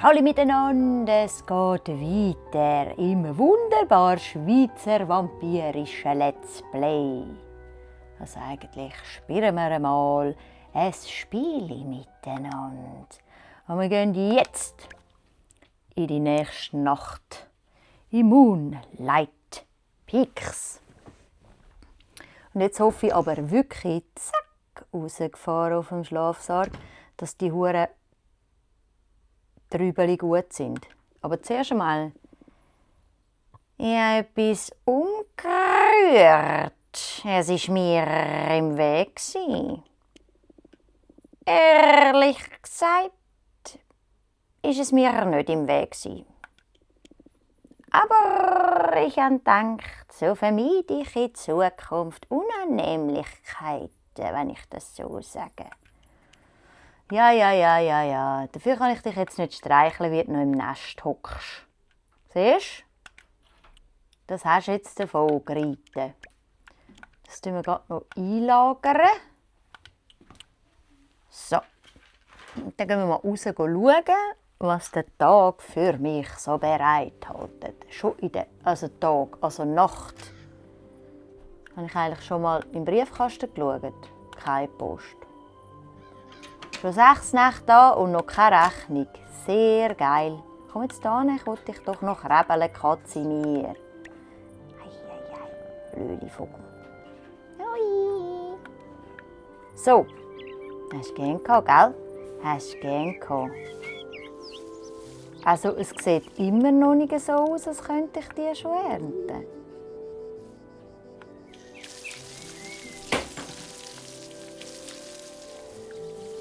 Hallo miteinander, es geht weiter im wunderbar Schweizer vampirischen Let's Play. Also eigentlich spielen wir einmal ein Spiel miteinander. Und wir gehen jetzt in die nächste Nacht in Moonlight Peaks. Und jetzt hoffe ich aber wirklich, zack, rausgefahren auf dem Schlafsaal, dass die Huren Trübeli gut sind. Aber zuerst einmal, ich habe etwas umgerührt. Es war mir im Weg. Ehrlich gesagt, ist es mir nicht im Weg. Aber ich habe gedacht, so vermeide ich in Zukunft Unannehmlichkeiten, wenn ich das so sage. Ja. Dafür kann ich dich jetzt nicht streicheln, wie du noch im Nest hockst. Siehst du? Das hast du jetzt davon gereiten. Das tun wir gerade noch einlagern. So. Und dann gehen wir mal raus schauen, was der Tag für mich so bereithält. Schon in der Nacht. Habe ich eigentlich schon mal im Briefkasten geschaut. Keine Post. Schon 6 Nächte da und noch keine Rechnung. Sehr geil. Komm jetzt da, ich will dich doch noch krebeln, Katze mir. Blöde Vogel. Hui. So. Hast du gern gehabt, gell? Hast du gern gehabt. Also, es sieht immer noch nicht so aus, als könnte ich die schon ernten.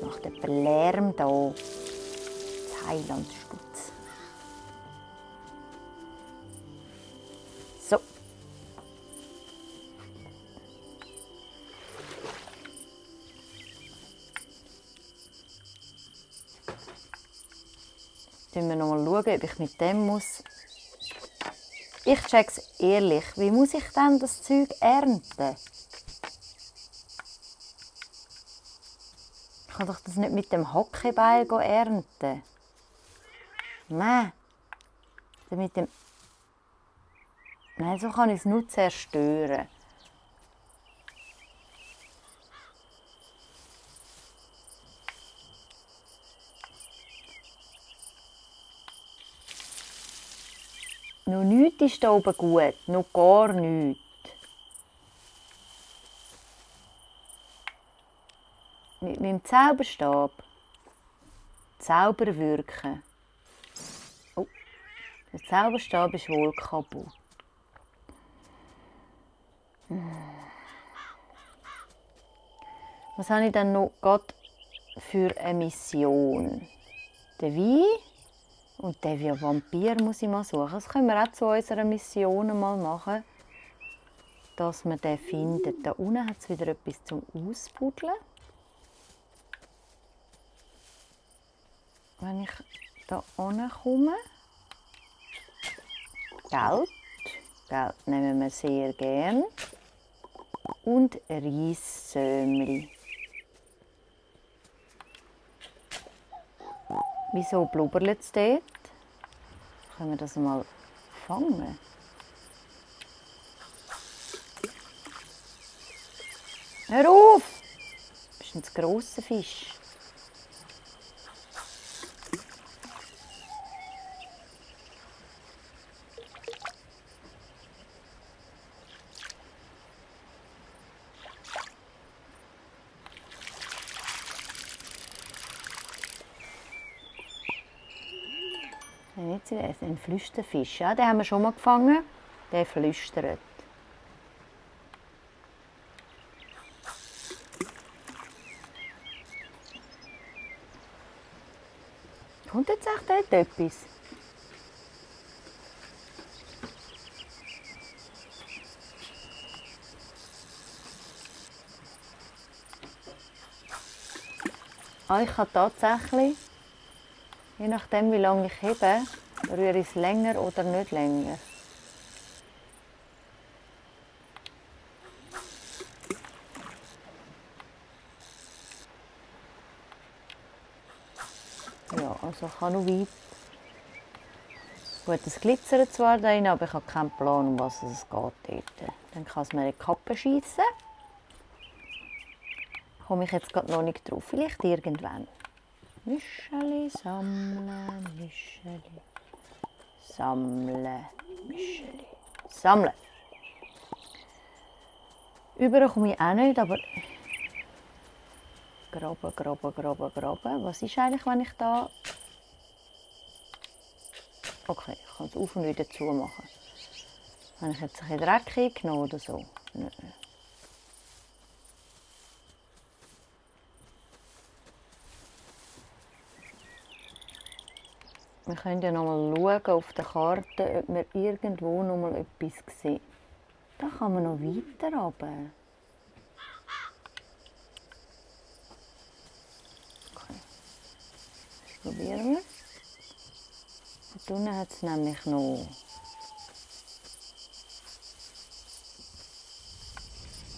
Macht etwa Lärm hier. Das Heilandstutz. So. Schauen wir noch mal, ob ich mit dem muss. Ich check's ehrlich. Wie muss ich denn das Zeug ernten? Ich kann doch das nicht mit dem Hockeybeil ernten. Nein. Nein, so kann ich es nur zerstören. Noch nichts ist hier oben gut. Noch gar nichts. Mit meinem Zauberstab Zauber wirken. Oh, der Zauberstab ist wohl kaputt. Was habe ich dann noch für eine Mission? Den Wein und den Vampir muss ich mal suchen. Das können wir auch zu unserer Mission mal machen, dass wir den finden. Da unten hat es wieder etwas zum Ausbuddeln. Wenn ich da komme. Geld. Geld nehmen wir sehr gern. Und Reissömli. Wieso blubbert es dort? Können wir das mal fangen? Hör auf! Das ist ein zu grosser Fisch. Ein Flüsterfisch. Ja, den haben wir schon mal gefangen. Der flüstert. Kommt jetzt echt dort etwas? Ich kann tatsächlich, je nachdem wie lange ich hebe, rühre ich es länger oder nicht länger. Ja, also ich kann noch weit Gut, es glitzert zwar da rein, aber ich habe keinen Plan, um was es geht dort. Dann kann es mir in die Kappe schiessen. Komme ich jetzt gerade noch nicht drauf. Vielleicht irgendwann. Müscheli sammeln, Müscheli sammeln, Müscheli sammeln. Überall komme ich auch nicht, aber graben, graben, graben, graben. Was ist eigentlich, wenn ich da... Okay, ich kann es auf und wieder zu machen. Habe ich jetzt ein bisschen Dreck eingenommen oder so? Nein. Wir können ja noch mal schauen auf der Karte, ob wir irgendwo noch mal etwas sehen. Da kann man noch weiter runter. Okay. Das probieren wir. Und unten hat es nämlich noch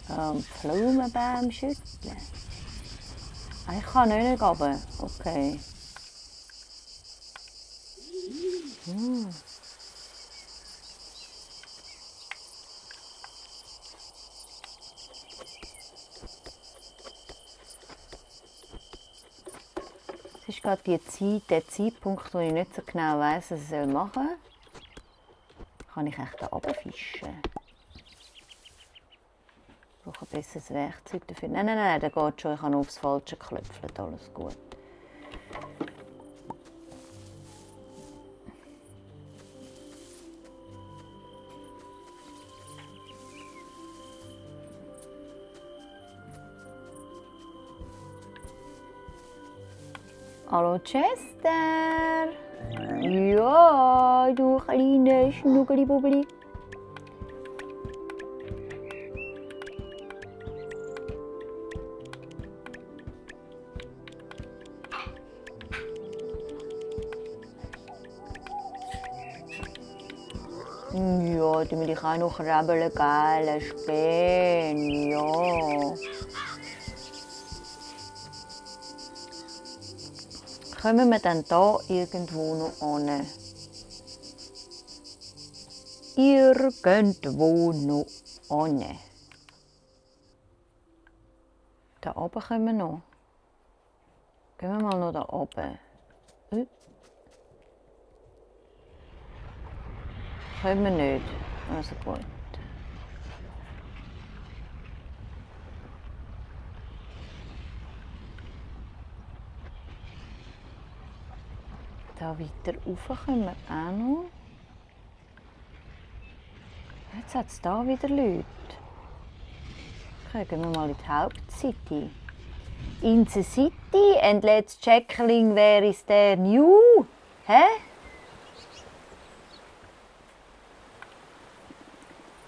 Pflaumenbaum schütteln. Ich kann nicht runter. Okay. Es ist gerade der Zeitpunkt, wo ich nicht so genau weiss, was ich machen soll. Kann ich echt da runterfischen? Ich brauche ein besseres Werkzeug dafür. Nein, nein, nein, der geht schon. Ich habe aufs Falsche geklopft. Alles gut. Hallo Chester! Ja, du kleine Schnuggeli-Bubbeli. Ja, die will ich auch noch krabbeln, geile Späne, ja. Kommen wir dann da irgendwo noch an? Irgendwo noch an. Da oben können wir noch. Gehen wir mal noch da oben. Können wir nicht. Also gut. Da weiter rauf können wir auch noch. Jetzt hat es da wieder Leute. Okay, gehen wir mal in die Hauptcity. In the city and let's checking where is there new. Hä?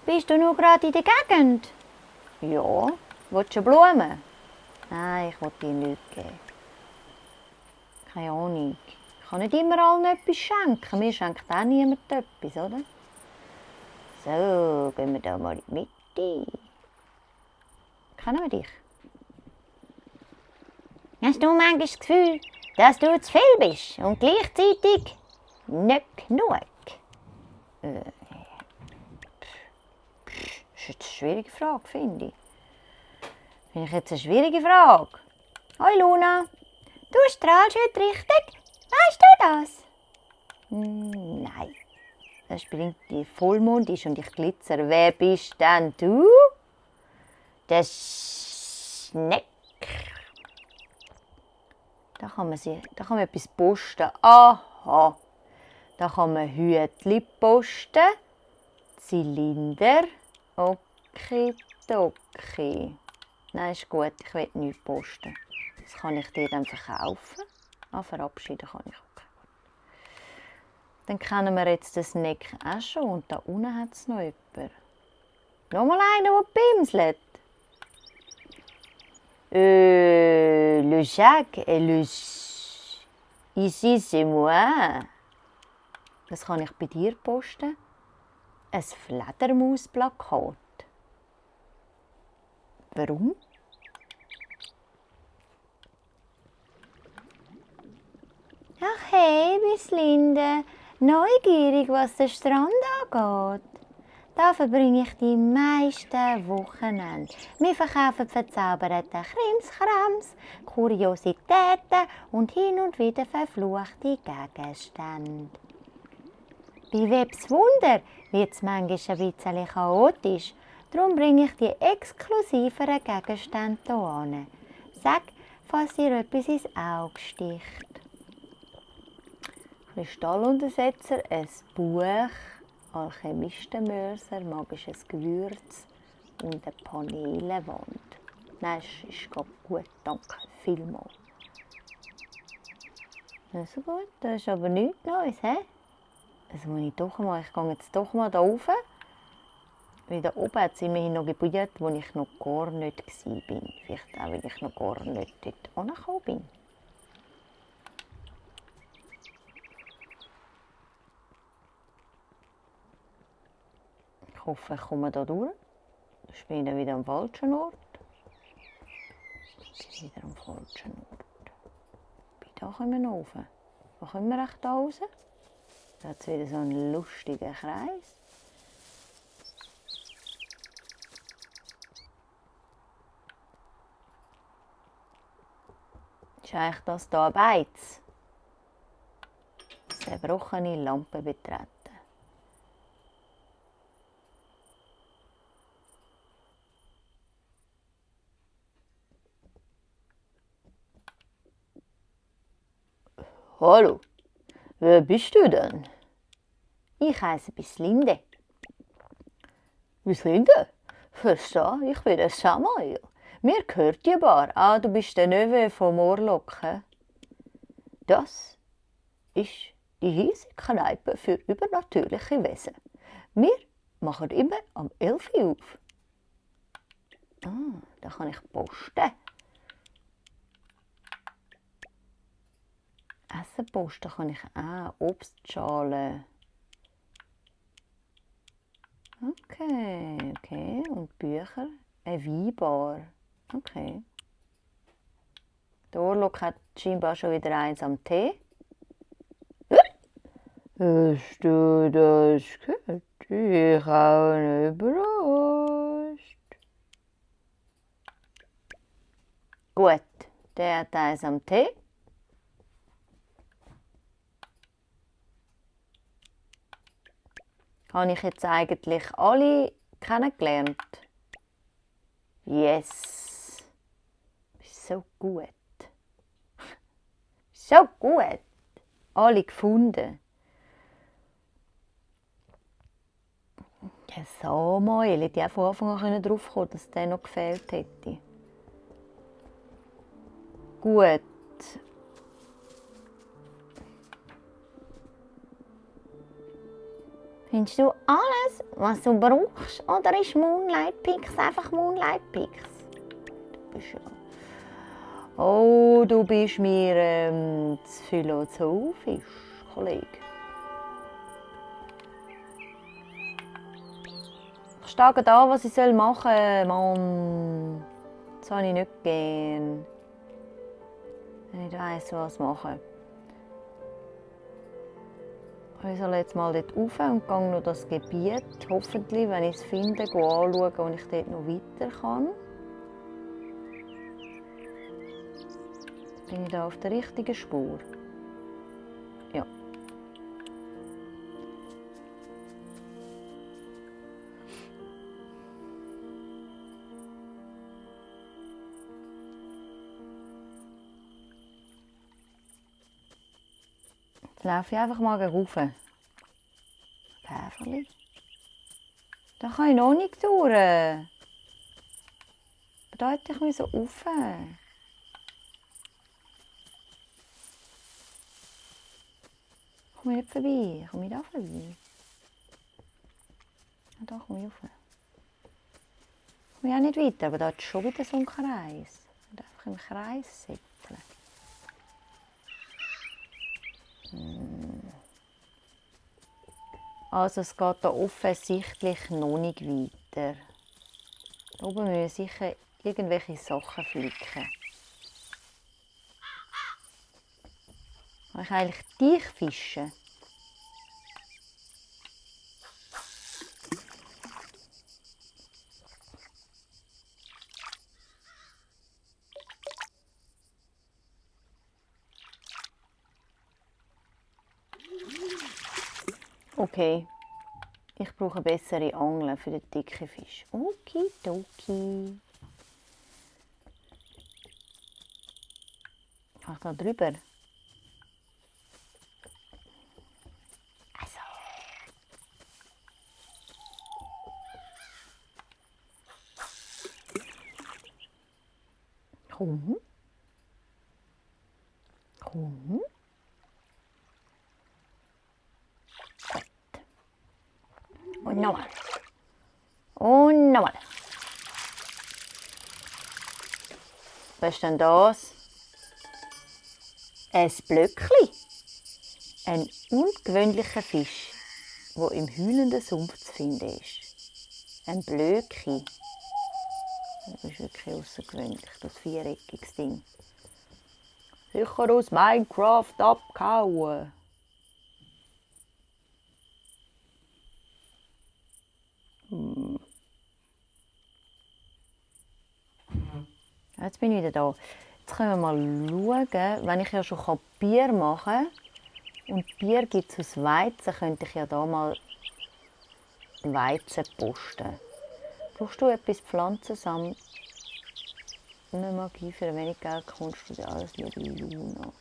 Bist du nur gerade in der Gegend? Ja. Willst du Blumen? Nein, ich will dir nichts geben. Keine Ahnung. Ich kann nicht immer allen etwas schenken. Mir schenkt auch niemand etwas, oder? So, gehen wir da mal in die Mitte. Kennen wir dich? Hast du manchmal das Gefühl, dass du zu viel bist und gleichzeitig nicht genug? Das ist jetzt eine schwierige Frage, finde ich. Finde ich jetzt eine schwierige Frage. Hoi Luna, du strahlst heute richtig. Weißt du das? Nein. Es bringt die Vollmond ist und ich glitzer. Wer bist denn du? Der Schneck. Da kann man etwas posten. Aha. Da kann man Hütli posten. Zylinder. Okidoki. Nein, ist gut. Ich will nichts posten. Das kann ich dir dann verkaufen. Verabschieden kann ich auch. Dann kennen wir jetzt den Snack auch schon. Und da unten hat es noch jemanden. Nochmal einer, der bimselt. Le Jacques et ici c'est moi. Das kann ich bei dir posten. Ein Fledermausplakat. Warum? Ach hey, Bisslinde. Neugierig, was den Strand angeht. Da verbringe ich die meisten Wochenende. Wir verkaufen verzauberte Krimskrams, Kuriositäten und hin und wieder verfluchte Gegenstände. Bei Webs Wunder wird es manchmal ein bisschen chaotisch. Darum bringe ich die exklusiveren Gegenstände hier hin. Sag, falls dir etwas ins Auge sticht. Kristalluntersetzer, ein Buch, Alchemistenmörser, magisches Gewürz und eine Panelenwand. Nein, es ist gut, danke vielmals. Also gut, das ist aber nichts Neues, hä? Also muss ich doch mal, ich gehe jetzt doch mal da rauf. Weil da oben hat es immerhin noch Gebiete, wo ich noch gar nicht war. Vielleicht auch, weil ich noch gar nicht dort angekommen bin. Ich hoffe, ich komme hier durch. Ich bin dann wieder am falschen Ort. Ich bin wieder am falschen Ort. Da können wir noch rauf. Wo kommen wir echt da raus? Da hat es wieder so einen lustigen Kreis. Ist eigentlich das hier ein Beiz? Zerbrochene Lampe betreten. Hallo, wer bist du denn? Ich heiße Bislinde. Bislinde? Verstehe, ich bin der Samuel. Mir gehört die Bar. Ah, du bist der Neffe von Morlock. Das ist die hiesige Kneipe für übernatürliche Wesen. Wir machen immer am 11 Uhr auf. Ah, da kann ich posten. Essen posten kann ich auch. Obstschalen. Okay. Und Bücher. Eine Weinbar. Okay. Der Orlok hat scheinbar schon wieder eins am Tee. Hast du das gehört? Ich auch nicht überrascht. Gut, der hat eins am Tee. Habe ich jetzt eigentlich alle kennengelernt? Yes! So gut. So gut. Alle gefunden. Ja, Samuel, hätte ich auch von Anfang an drauf kommen, dass der noch gefehlt hätte. Gut. Findest du alles, was du brauchst, oder ist Moonlight Pix einfach Moonlight Pix? Du bist ja... Oh, du bist mir zu philosophisch, Kollege. Ich stehe da, was ich machen soll, Mann. Das habe ich nicht gern. Wenn ich nicht weiss, was machen. Ich soll jetzt mal dort rauf und gehe noch das Gebiet, hoffentlich, wenn ich es finde, anschauen, wo ich dort noch weiter kann. Bin ich da auf der richtigen Spur? Ja. Jetzt laufe ich einfach mal rauf. Käferli. Da kann ich noch nicht durch. Aber da hätte ich so rauf. Komme ich nicht vorbei? Komme ich da vorbei? Ja, da komme ich rauf. Komme ich auch nicht weiter, aber da ist schon wieder so ein Kreis. Ich muss einfach im Kreis sätteln. Also es geht hier offensichtlich noch nicht weiter. Da oben müssen sicher irgendwelche Sachen flicken. Kann ich eigentlich dich fischen? Okay. Ich brauche bessere Angeln für den dicken Fisch. Okidoki. Kann ich da drüber? Also. Komm. Komm. Gut. Und nochmal. Und nochmal. Was ist denn das? Ein Blöckli. Ein ungewöhnlicher Fisch, der im heulenden Sumpf zu finden ist. Ein Blöcki. Das ist wirklich außergewöhnlich, das viereckiges Ding. Sicher aus Minecraft abgehauen. Jetzt bin ich wieder da. Jetzt können wir mal schauen, wenn ich ja schon Bier machen kann. Und Bier gibt es aus Weizen, könnte ich ja da mal Weizen posten. Brauchst du etwas Pflanzensamen? Nicht Magie, für wenig Geld kannst du dir alles, liebe Luna.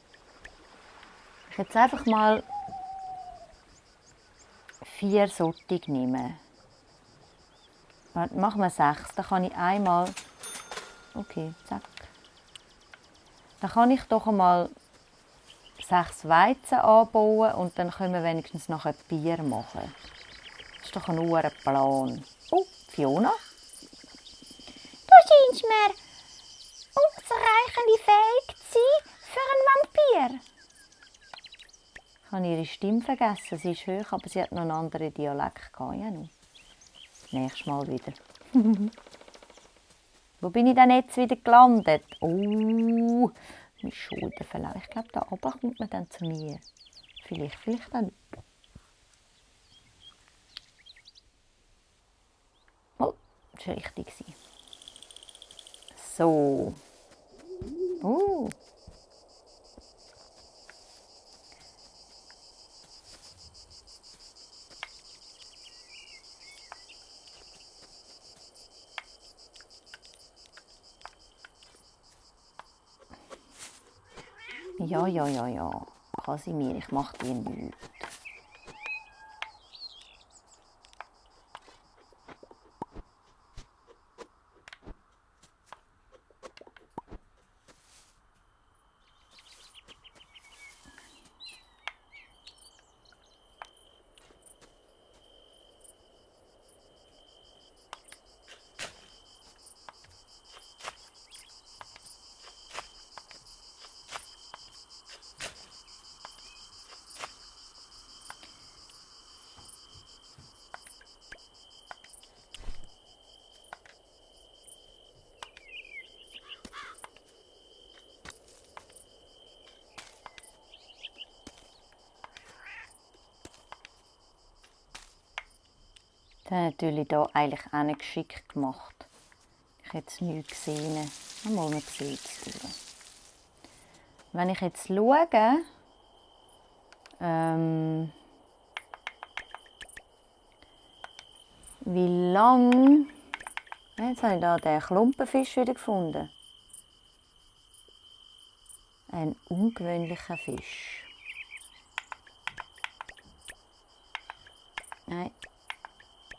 Ich jetzt einfach mal 4 Sortig nehmen. Machen wir 6. Dann kann ich einmal. Okay, zack. Dann kann ich doch einmal 6 Weizen anbauen und dann können wir wenigstens noch ein Bier machen. Das ist doch ein Plan. Oh, Fiona. Du scheinst mir ausreichend fähig zu sein für einen Vampir. Ich habe ihre Stimme vergessen. Sie ist hoch, aber sie hat noch einen anderen Dialekt. Ja, noch. Nächstes Mal wieder. Wo bin ich denn jetzt wieder gelandet? Oh, meine Schulter verlaufen. Ich glaube, da oben kommt man dann zu mir. Vielleicht dann. Oh, das war richtig. So. Oh. Ja. Kasimir, ich mache dir nichts. Das habe ich natürlich hier eigentlich auch nicht geschickt gemacht. Ich habe jetzt nichts gesehen. Mal, man sieht es. Wenn ich jetzt schaue, wie lange... Jetzt habe ich hier den Klumpenfisch wieder gefunden. Ein ungewöhnlicher Fisch. Nein.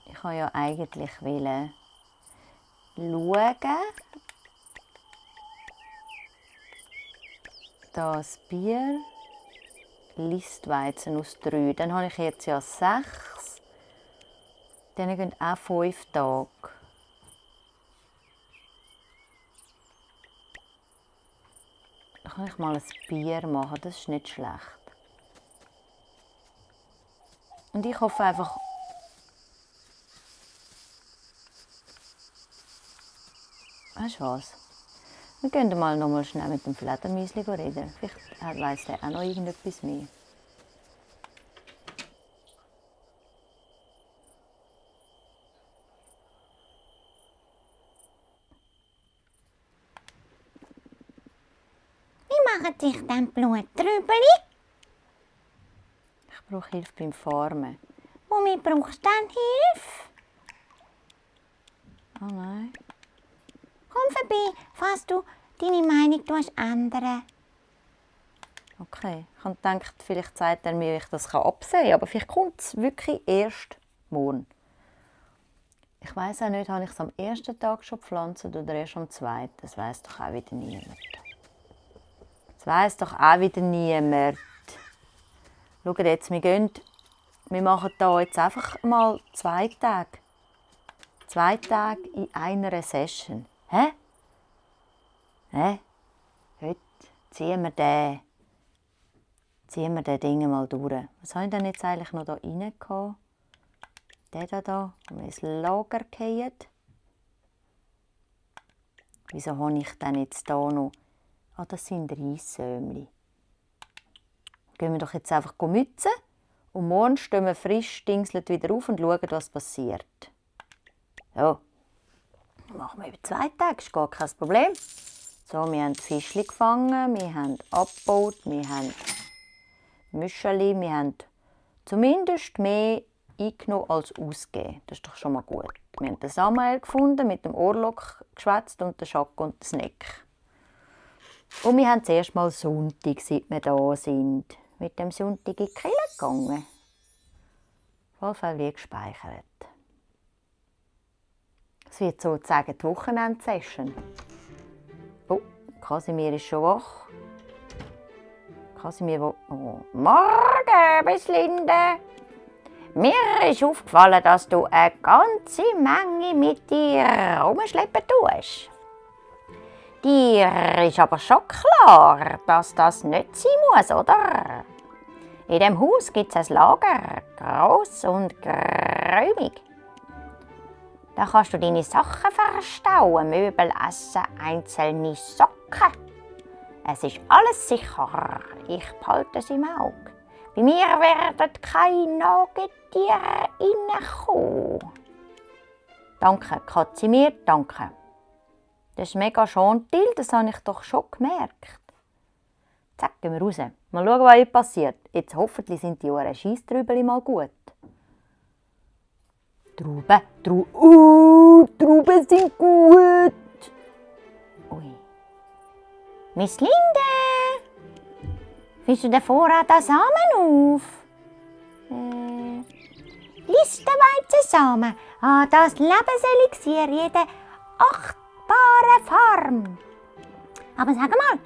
Ich wollte ja eigentlich schauen, das Bier Listweizen aus 3. Dann habe ich jetzt ja 6. Dann gehen auch 5 Tage. Dann kann ich mal ein Bier machen, das ist nicht schlecht. Und ich hoffe einfach, weißt du was? Wir gehen mal noch mal schnell mit dem Fledermäuschen reden. Vielleicht weiss der auch noch irgendetwas mehr. Wie machen sich denn Bluttrübeli? Ich brauche Hilfe beim Farmen. Womit brauchst du denn Hilfe? Oh nein. Komm vorbei, falls du deine Meinung ändern. Okay, ich habe gedacht, vielleicht sagt er mir, wie ich das absehen kann, aber vielleicht kommt es wirklich erst morgen. Ich weiss auch nicht, habe ich es am ersten Tag schon gepflanzt oder erst am zweiten. Das weiss doch auch wieder niemand. Das weiss doch auch wieder niemand. Schaut jetzt, wir machen hier jetzt einfach mal 2 Tage. 2 Tage in einer Session. Hä? Heute ziehen wir den Ding mal durch. Was habe ich denn jetzt eigentlich noch hier rein gehabt? Der da, ins Lager gefallen. Wieso habe ich denn jetzt hier noch? Ah, das sind Reissömli. Gehen wir doch jetzt einfach mützen und morgen stehen wir frisch dingselt wieder auf und schauen, was passiert. So, das machen wir über 2 Tage, ist gar kein Problem. So, wir haben Fischchen gefangen, wir haben abgebaut, wir haben Müscheli, wir haben zumindest mehr eingenommen als ausgegeben. Das ist doch schon mal gut. Wir haben den Samuel gefunden, mit dem Ohrlock geschwätzt und den Schack und den Snack. Und wir haben zuerst mal Sonntag, seit wir da sind, mit dem Sonntag in die Kirche gegangen. Vollfall wie gespeichert. Es wird sozusagen die Wochenendsession. Oh, Kasimir ist schon wach. Kasimir, oh. Morgen, Bislinde. Mir ist aufgefallen, dass du eine ganze Menge mit dir rumschleppen tust. Dir ist aber schon klar, dass das nicht sein muss, oder? In diesem Haus gibt es ein Lager, gross und geräumig. Da kannst du deine Sachen verstauen, Möbel essen, einzelne Socken. Es ist alles sicher. Ich behalte es im Auge. Bei mir werden keine Nagetiere reinkommen. Danke, Kasimir, danke. Das ist mega gentil, das habe ich doch schon gemerkt. Zack, gehen wir raus. Mal schauen, was hier passiert. Jetzt hoffentlich sind die Scheisstrübeli mal gut. Trauben sind gut. Ui. Miss Linde, willst du den Vorrat an Samen auf? Listenweizensamen. Das Lebenselixier jeder achtbaren Farm. Aber sag mal,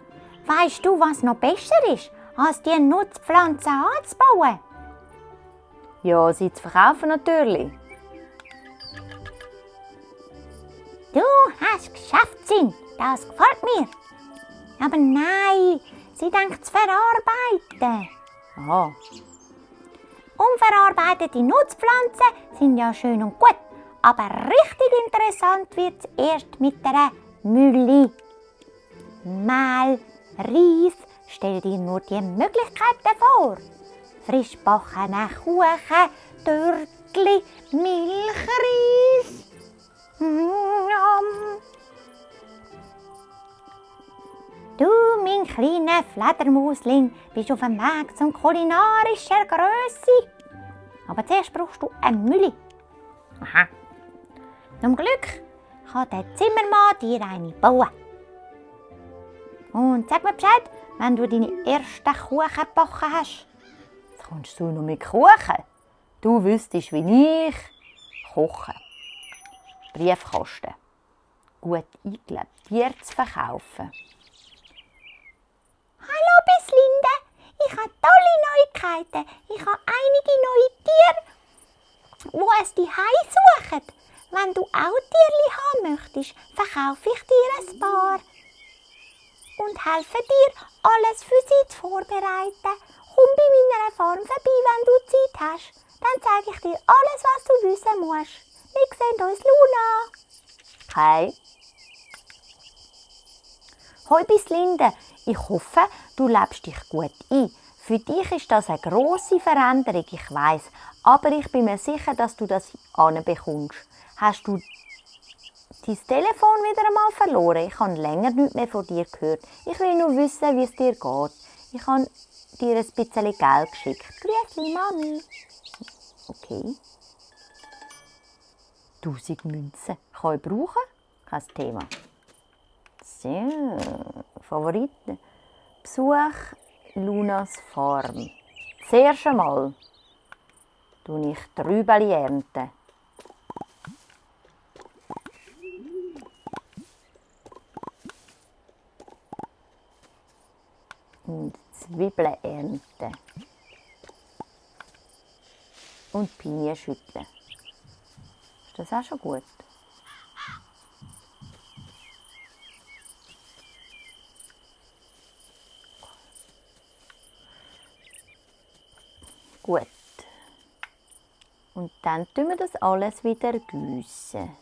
weißt du, was noch besser ist, als die Nutzpflanzen anzubauen? Ja, sie zu verkaufen natürlich. Du hast Geschäftssinn, das gefällt mir. Aber nein, sie denkt zu verarbeiten. Aha. Unverarbeitete Nutzpflanzen sind ja schön und gut, aber richtig interessant wird es erst mit der Mühle. Mehl, Reis, stell dir nur die Möglichkeiten vor. Frisch backene Kuchen, Törtli, Milchreis. Du, mein kleiner Fledermausling, bist auf dem Weg zum kulinarischer Grösse. Aber zuerst brauchst du eine Mühle. Aha. Zum Glück kann der Zimmermann dir eine bauen. Und sag mir Bescheid, wenn du deine ersten Kuchen gebacken hast. Jetzt kommst du noch mit Kuchen. Du wüsstest, wie ich koche. Briefkasten. Gut eingelebt. Tiere zu verkaufen. Hallo Bislinde, ich habe tolle Neuigkeiten. Ich habe einige neue Tiere, die es daheim suchen. Wenn du auch Tierchen haben möchtest, verkaufe ich dir ein paar. Und helfe dir, alles für sie zu vorbereiten. Komm bei meiner Farm vorbei, wenn du Zeit hast. Dann zeige ich dir alles, was du wissen musst. Wir sehen uns, Luna. Hi. Hoi Bislinde, ich hoffe, du lebst dich gut ein. Für dich ist das eine grosse Veränderung, ich weiss. Aber ich bin mir sicher, dass du das hinbekommst. Hast du dein Telefon wieder einmal verloren? Ich habe länger nichts mehr von dir gehört. Ich will nur wissen, wie es dir geht. Ich habe dir ein bisschen Geld geschickt. Grüezi, Mami. Okay. Okay. 1000 Münzen. Kann ich brauchen? Kein Thema. So, Favoriten. Besuch Lunas Farm. Zuerst einmal ernte ich die Rüebeli. Und Zwiebeln ernten. Und Pinien schütteln. Ist das auch schon gut? Gut. Und dann tun wir das alles wieder gießen.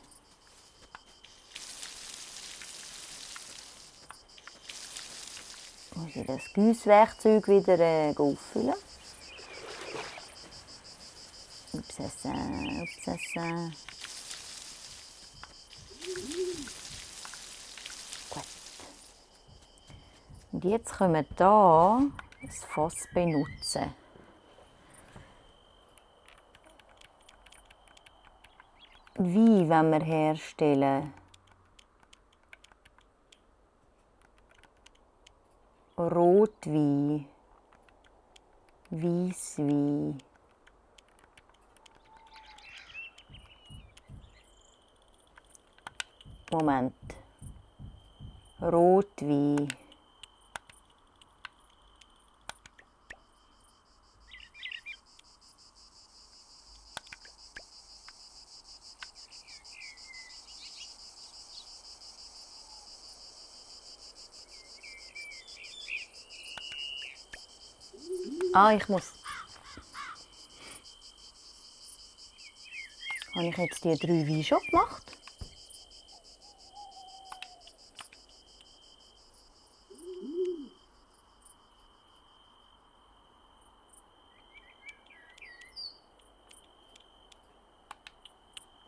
Muss ich das Giesswerkzeug wieder auffüllen. Upsasa. Gut. Und jetzt können wir hier das Fass benutzen. Wein wollen wir herstellen. Rotwein, Weisswein. Moment. Rotwein. Ich muss. Habe ich jetzt die 3 Weine schon gemacht?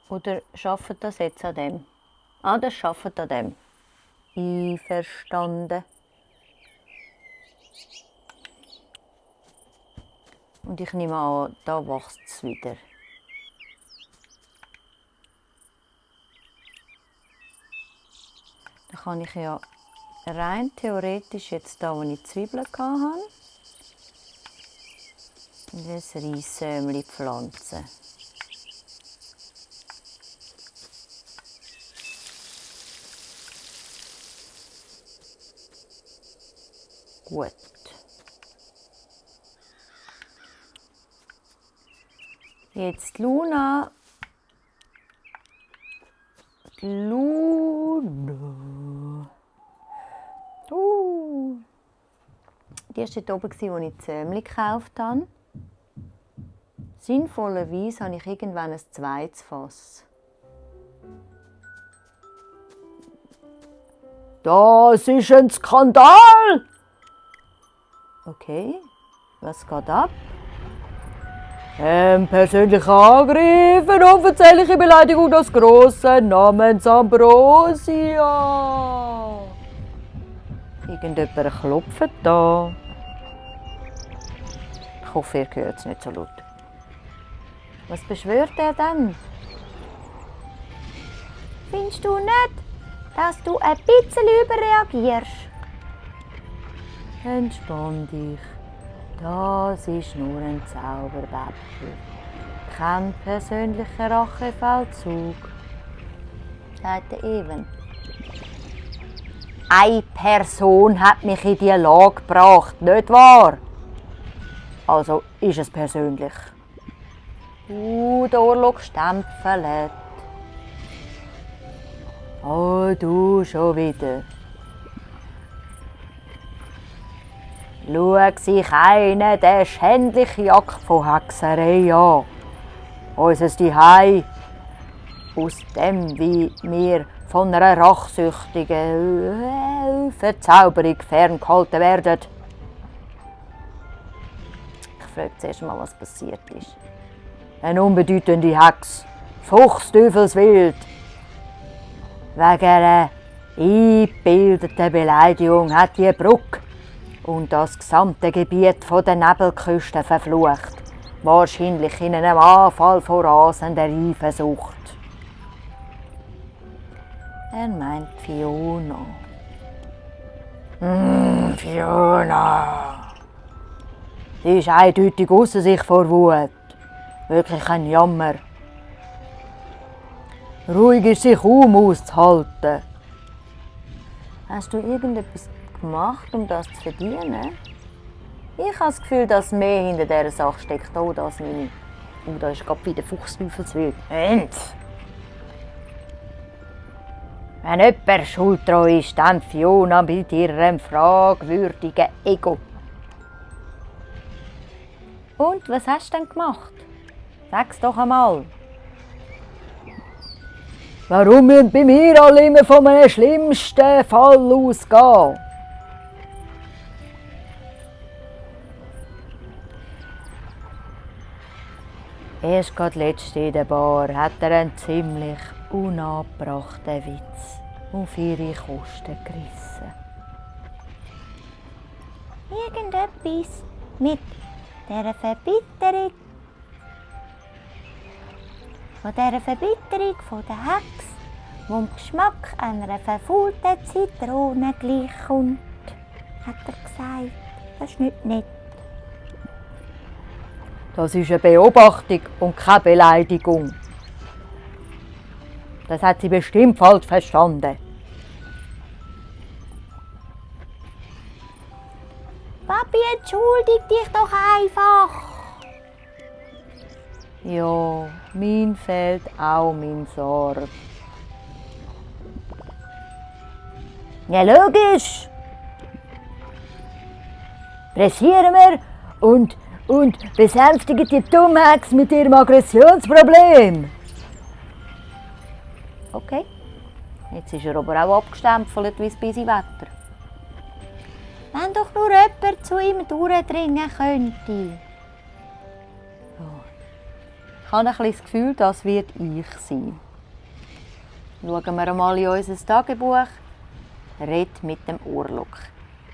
Oder arbeitet das jetzt an dem? Das arbeitet an dem. Einverstanden. Und ich nehme an, da wächst es wieder. Da kann ich ja rein theoretisch jetzt da, wo ich Zwiebeln hatte, ein Reissämli pflanzen. Gut. Jetzt Luna. Die war dort oben, als ich die Zäumchen gekauft habe. Sinnvollerweise habe ich irgendwann ein zweites Fass. Das ist ein Skandal! Okay, was geht ab? Persönlicher Angriff, eine unverzeihliche Beleidigung des Grossen namens Ambrosia. Irgendjemand klopft da. Ich hoffe, ihr hört es nicht so laut. Was beschwört er denn? Findest du nicht, dass du ein bisschen überreagierst? Entspann dich. Das ist nur ein Zauberbäppel. Kein persönlicher Rachefeldzug, sagt der Even. Eine Person hat mich in diese Lage gebracht, nicht wahr? Also ist es persönlich. Der Ohrlock stempelt. Oh, du schon wieder. Schau sich einen den schändlichen Akt von Hexerei an. Unser Zuhause, aus dem, wie wir von einer rachsüchtigen Verzauberung ferngehalten werden. Ich frage zuerst mal, was passiert ist. Eine unbedeutende Hex, Fuchsteufelswild. Wegen einer eingebildeten Beleidigung hat die Brücke und das gesamte Gebiet der Nebelküste verflucht. wahrscheinlich in einem Anfall von rasender Eifersucht. Er meint Fiona. Fiona. Sie ist eindeutig ausser sich vor Wut. Wirklich ein Jammer. Ruhig ist sie kaum auszuhalten. Hast du irgendetwas gemacht, um das zu verdienen? Ich habe das Gefühl, dass mehr hinter dieser Sache steckt, als meine. Da ist gerade wieder Fuchsteufelswild. Und? Wenn jemand schuld ist, dann Fiona mit ihrem fragwürdigen Ego. Und, was hast du denn gemacht? Sag's doch einmal. Warum müssen bei mir alle immer von einem schlimmsten Fall ausgehen? Erst gerade letzte in der Bar hat er einen ziemlich unangebrachten Witz auf ihre Kosten gerissen. Irgendetwas mit dieser Verbitterung. Von dieser Verbitterung von der Hexe, die im Geschmack einer verfaulten Zitrone gleichkommt, hat er gesagt. Das ist nicht nett. Das ist eine Beobachtung und keine Beleidigung. Das hat sie bestimmt falsch verstanden. Papi, entschuldig dich doch einfach. Ja, mir fehlt auch mein Sorg. Ja, logisch. Pressieren wir und besänftigen die Dummhex mit ihrem Aggressionsproblem. Okay, jetzt ist er aber auch abgestempelt wie das Bisi-Wetter. Wenn doch nur jemand zu ihm durchdringen könnte. Ich habe ein bisschen das Gefühl, das wird ich sein. Schauen wir einmal in unser Tagebuch. Red mit dem Ohrlock.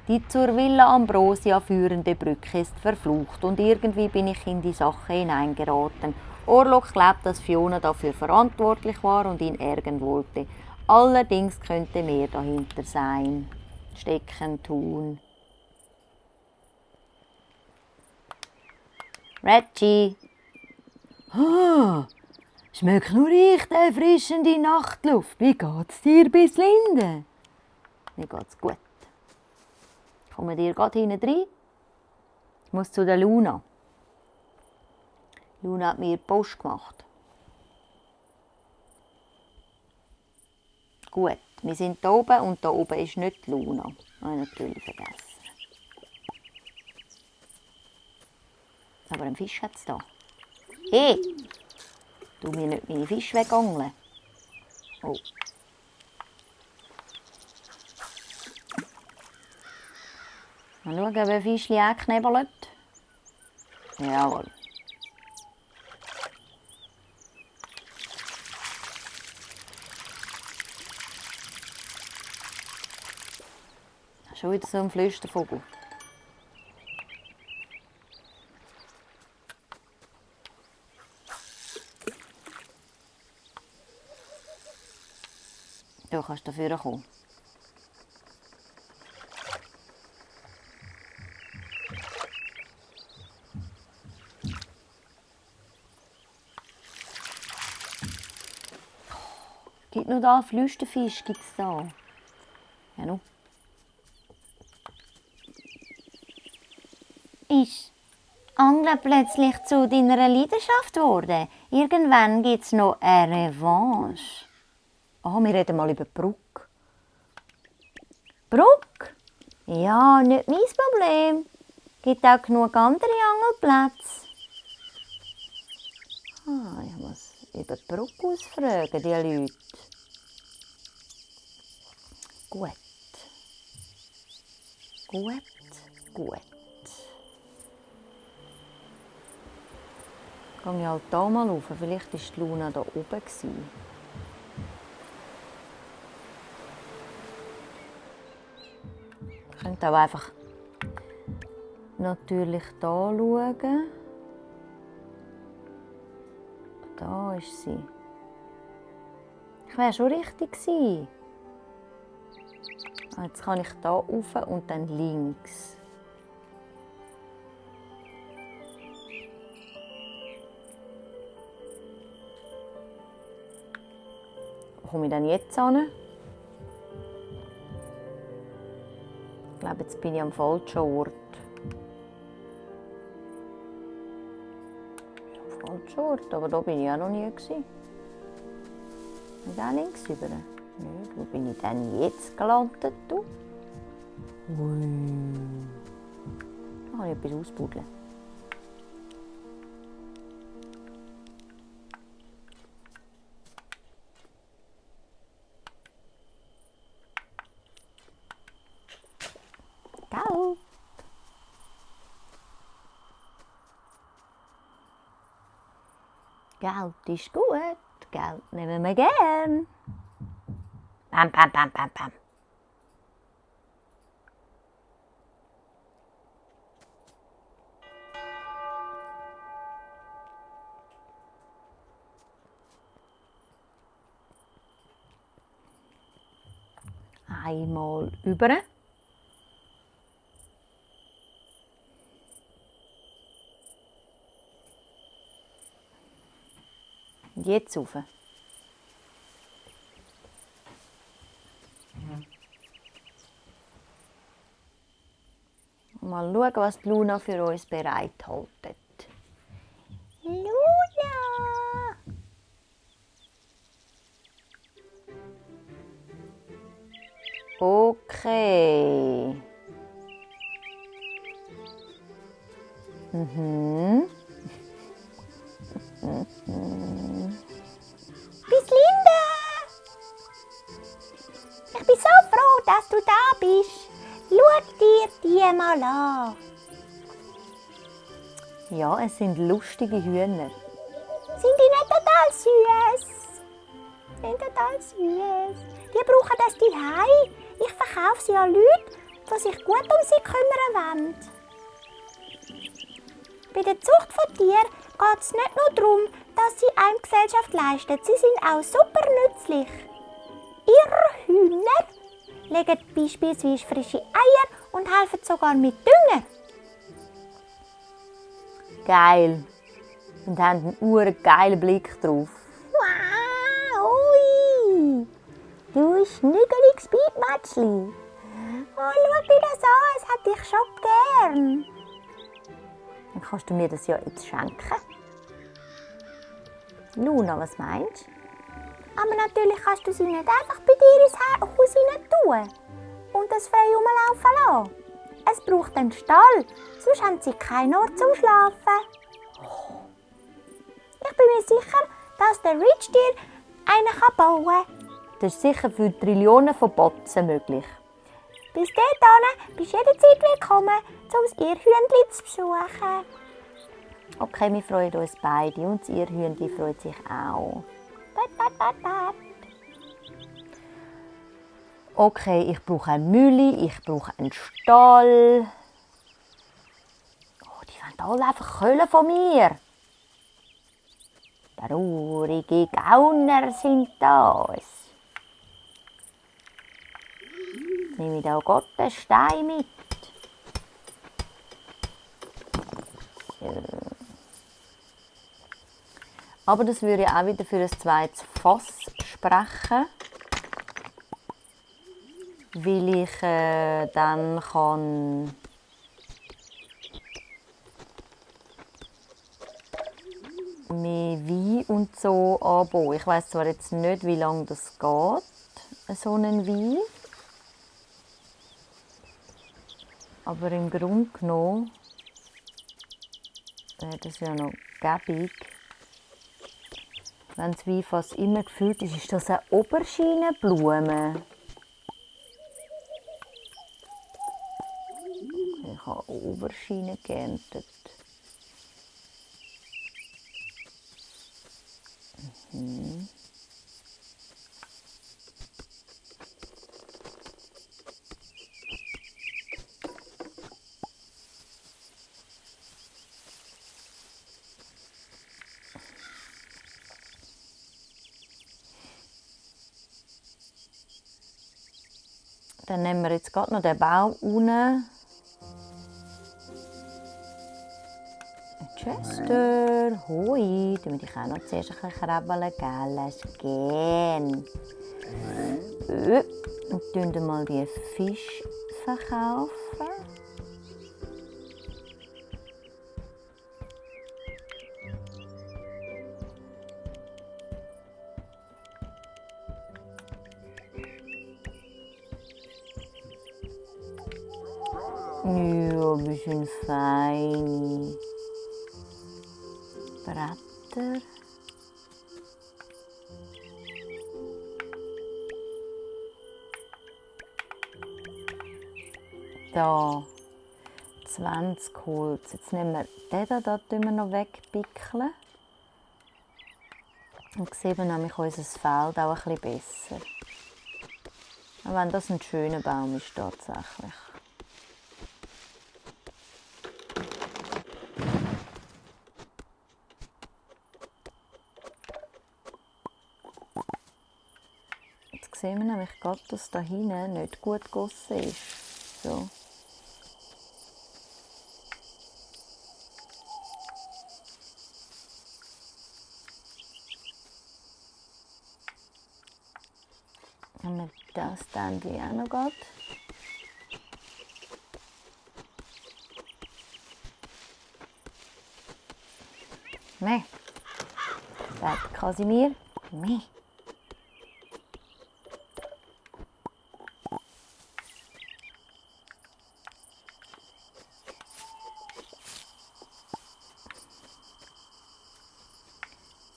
Die zur Villa Ambrosia führende Brücke ist verflucht und irgendwie bin ich in die Sache hineingeraten. Ohrlock glaubt, dass Fiona dafür verantwortlich war und ihn ärgern wollte. Allerdings könnte mehr dahinter sein. Stecken tun. Reggie! Ah, schmeckt nur ich die erfrischende Nachtluft. Wie geht's dir bis Linde? Mir geht's gut. Ich komme dir gerade hinten rein. Ich muss zu der Luna. Luna hat mir Post gemacht. Gut, wir sind hier oben und da oben ist nicht die Luna. Habe ich natürlich vergessen. Aber einen Fisch hat es da. Hey! Tu mir nicht meine Fische wegangeln. Oh. Mal schauen, ob ein Fischchen auch knebelt. Jawohl. Schon wieder so ein Flüstervogel. Du kannst dafür kommen. Gibt noch da Flüsterfisch, gibt's da? Ja, nu. Ist Angeln plötzlich zu deiner Leidenschaft geworden? Irgendwann gibt es noch eine Revanche. Ah, wir reden mal über die Brücke. Brücke? Ja, nicht mein Problem. Gibt auch genug andere Angelplätze. Ah, ich muss über die Brücke ausfragen, die Leute. Gut. Gut, gut. Gehe ich halt hier mal rauf. Vielleicht war die Luna da oben. Ich könnte auch einfach natürlich hier schauen. Da ist sie. Ich wäre schon richtig gewesen. Jetzt kann ich hier rauf und dann links. Wo komme ich denn jetzt hin? Ich glaube, jetzt bin ich am falschen Ort. Am falschen Ort, aber da bin ich auch noch nie gewesen. Nicht auch links rüber? Nicht. Wo bin ich denn jetzt gelandet? Du? Ui. Da kann ich etwas ausbuddeln. Gelb. Geld ist gut. Geld nehmen wir gern. Pam, pam, pam, pam, pam. Einmal über. Und jetzt rauf. Mal schauen, was die Luna für uns bereithält. Luna! Okay. Mhm. Bis Linde! Ich bin so froh, dass du da bist. Schau dir die mal an. Ja, es sind lustige Hühner. Sind die nicht total süß? Sind total süß. Die brauchen das Zuhause. Ich verkaufe sie an Leute, die sich gut um sie kümmern wollen. Bei der Zucht von Tieren geht es nicht nur darum, dass sie einem Gesellschaft leisten. Sie sind auch super nützlich. Ihre Hühner legen beispielsweise frische Eier und helfen sogar mit Dünger. Geil. Und haben einen geilen Blick drauf. Wow, ui. Du schnüggeliges Bietmätschli. Oh, schau dir das an, es hat dich schon gern. Dann kannst du mir das ja jetzt schenken. Luna, was meinst du? Aber natürlich kannst du sie nicht einfach bei dir ins Haus hinein tun und das frei rumlaufen lassen. Es braucht einen Stall, sonst haben sie keinen Ort zum Schlafen. Ich bin mir sicher, dass der Rich dir einen bauen kann. Das ist sicher für Trillionen von Botzen möglich. Bis dahin bist du jederzeit willkommen, um ihr Hühnchen zu besuchen. Okay, wir freuen uns beide und das Irrhühnchen freut sich auch. Bat. Okay, ich brauche eine Mühle, ich brauche einen Stall. Oh, die wollen alle einfach Köln von mir. Traurige Gauner sind das. Jetzt nehme ich da Gott einen Stein mit. So. Aber das würde auch wieder für ein zweites Fass sprechen. Weil ich dann kann mehr Wein und so anbauen. Ich weiss zwar jetzt nicht, wie lange das geht, so einen Wein. Aber im Grunde genommen wäre das ja noch gäbig. Wenn das Weinfass immer gefüllt ist, ist das eine Oberschienenblume. Ich habe Oberschienen geerntet. Mhm. Dann nehmen wir jetzt gerade noch den Baum unten. Chester, hoi, dann würde ich auch noch zuerst ein bisschen krabbeln, gell? Hast du gern. Und dann mal die Fisch verkaufen. Ja, ein bisschen fein. Bretter. Da 20 Holz. Jetzt nehmen wir den hier, den wir noch wegpickeln. Und sehen wir nämlich unser Feld auch ein bisschen besser. Auch wenn das ein schöner Baum ist tatsächlich. Jetzt sehen wir nämlich gerade, dass da hinten nicht gut gegossen ist. So. Haben wir das dann auch noch gerade. Meh. Sagt Kasimir. Meh.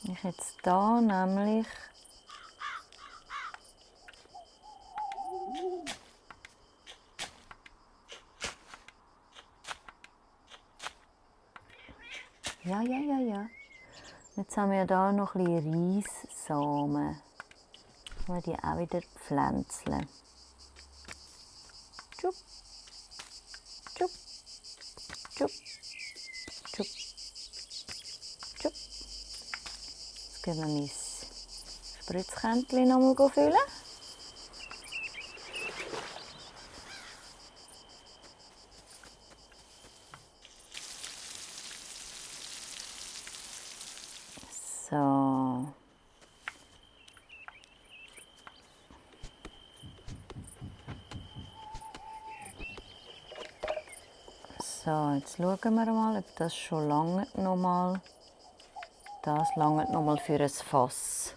Ich jetzt da nämlich ja. Jetzt haben wir hier noch ein bisschen Reissamen. Können wir die auch wieder pflänzeln. Tschupp, tschupp, tschupp, tschupp, tschupp. Jetzt gehen wir mein Spritzkännchen noch mal füllen. So. So, jetzt schauen wir mal, ob das schon lange nochmal. Das lange nochmal für ein Fass.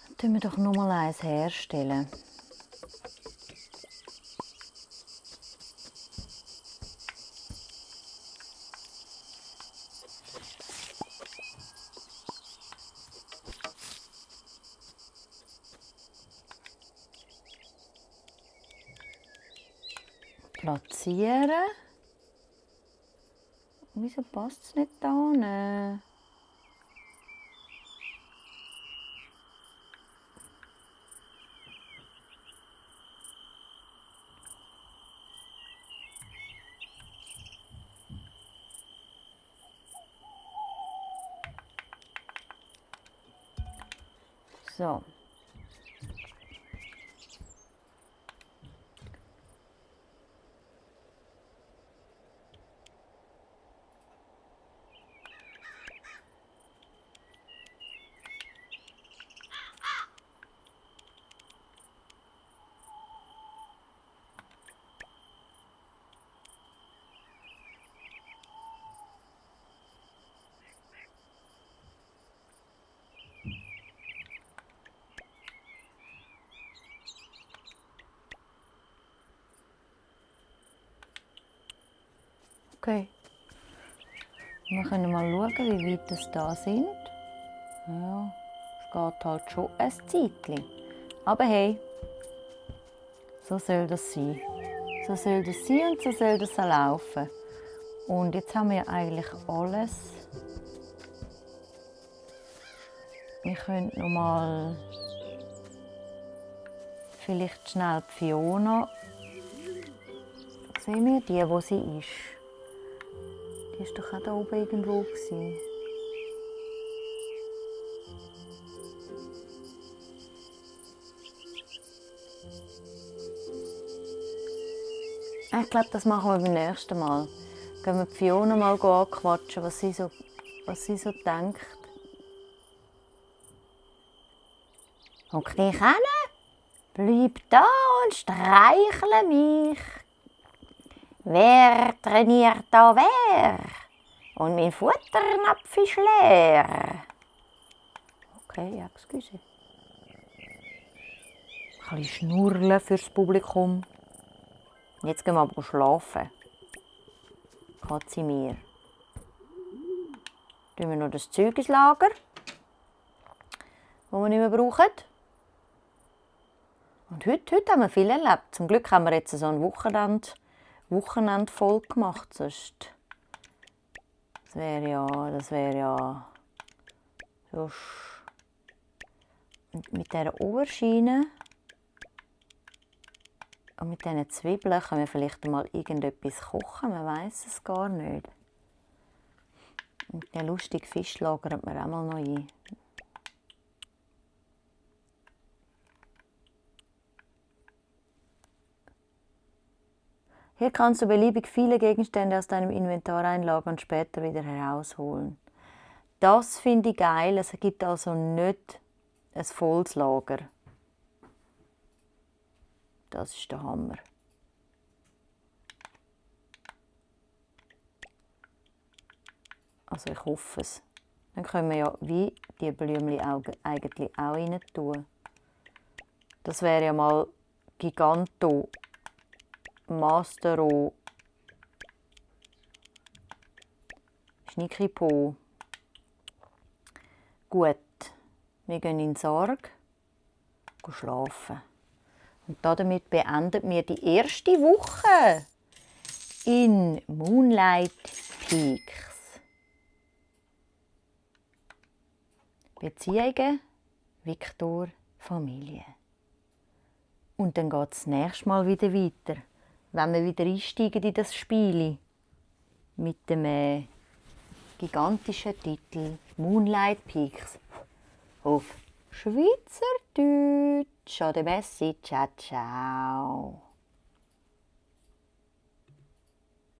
Dann tun wir doch nochmal eins herstellen. Platzieren. Wieso passt es nicht da hin? So. Okay. Wir können mal schauen, wie weit es da sind. Ja, es geht halt schon ein Zeitchen. Aber hey, so soll das sein. So soll das sein und so soll das auch laufen. Und jetzt haben wir eigentlich alles. Wir können noch mal vielleicht schnell die Fiona. Sehen wir die, wo sie ist? Die ist doch auch da oben irgendwo gewesen. Ich glaube, das machen wir beim nächsten Mal. Gehen wir Fiona mal anquatschen, was sie so denkt. Hock dich hin, bleib da und streichle mich. Wer trainiert da wer? Und mein Futternapf ist leer. Okay, ja, excuse. Ein bisschen schnurren fürs Publikum. Jetzt gehen wir aber schlafen. Katze mir. Tun wir noch das Zeug ins Lager, das wir nicht mehr brauchen. Und heute haben wir viel erlebt. Zum Glück haben wir jetzt so ein Wochenende voll gemacht. Sonst das wäre ja sonst. Und mit dieser Oberschiene und mit diesen Zwiebeln können wir vielleicht mal irgendetwas kochen. Man weiß es gar nicht. Und den lustigen Fisch lagert man auch mal noch ein. Hier kannst du beliebig viele Gegenstände aus deinem Inventar einlagern und später wieder herausholen. Das finde ich geil. Es gibt also nicht ein volles Lager. Das ist der Hammer. Also ich hoffe es. Dann können wir ja wie die Blümchen eigentlich auch rein tun. Das wäre ja mal Giganto Mastero Schnickipo. Gut, wir gehen in Sorge, schlafen. Und damit beenden wir die erste Woche in Moonlight Peaks. Beziehungen, Viktor, Familie. Und dann geht es nächstes Mal wieder weiter, wenn wir wieder einsteigen in das Spiel mit dem gigantischen Titel Moonlight Peaks auf Schweizerdeutsch. Ade, messi, ciao, ciao.